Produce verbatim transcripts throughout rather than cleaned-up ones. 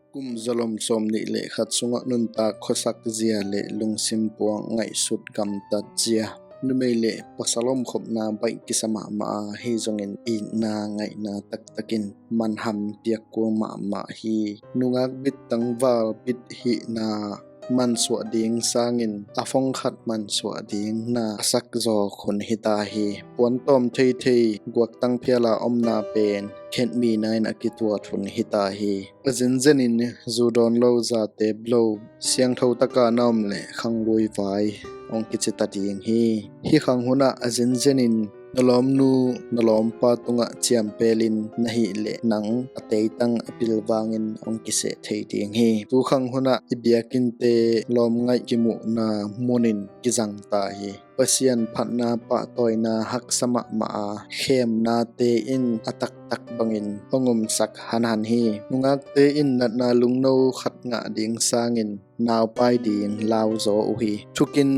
Kum zalom sawm nih le khat sungah nuntak khuasak zia le lungsim puak ngaihsut gamtat zia. Numei le pasal omkhopna baih kisa mahmah a, hi zongin itna ngaihna taktakin manham piak kul mahmah hi. Nungak bit tangval bit hihna mansuah ding sangin a phongkhat mansuah ding na a sak zawk hun hita hi. Puantawm theithei guaktang phiala omna pen khenhmina in a kituat hun hita hi. A zenzenin zu dawn lo, zate blo, siangtho taka na om le khanglui vai hong kicita ding hi. Hih khang hunah a zenzenin na lawmnu na lawmpa tungah ciampelin na hih leh nang a teitang a pilvangin hong kiseh thei ding hi. Tu khang hunah i biakinnte lawmngaih kimuhna munin kizangta hi. Pasian phatna pahtawina haksa mahmah a, khemnate in a taktak bangin hong umsak hanhan hi. Nungakte in natna lungno khat ngah ding sangin naupai ding lauzaw uh hi. Thukin,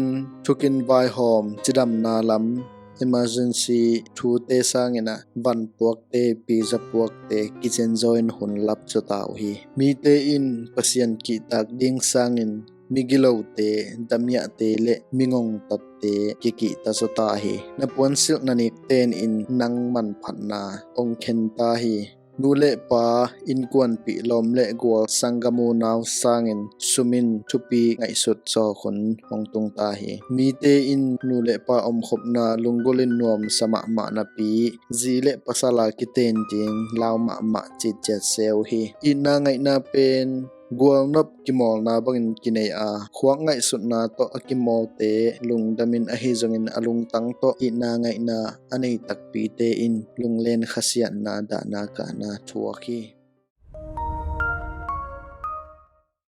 thukin vaihawm cidamna lam emergency thute sangin a vanpuakte, pizapuakte kizenzaw in hun lapzawta uh hi. Mite in Pasian kihtak ding sangin migilote, damiahte le mingongtatte kikihta zawta hi. Na puansilh na nikten in nang manphatna hong khenta hi. Nu le pa, innkuanpih, lawm le gual, sanggam unau sangin sum in thupi ngaihsut zawk hun hong tungta hi. Mite in nu le pa omkhopna lunggulhin nuamsa mahmah napi, zi le pasal a kiten ding lau mahmah citciat se uh hi. Itna ngaihna pen gualnop kimawlna bangin kinei a, khuak ngaihsutna tawh a kimawlte lungdamin, ahi zongin a lungtang tawh itna ngaihna a nei takpite in lunglen khasiatna dahna kahna thuak hi.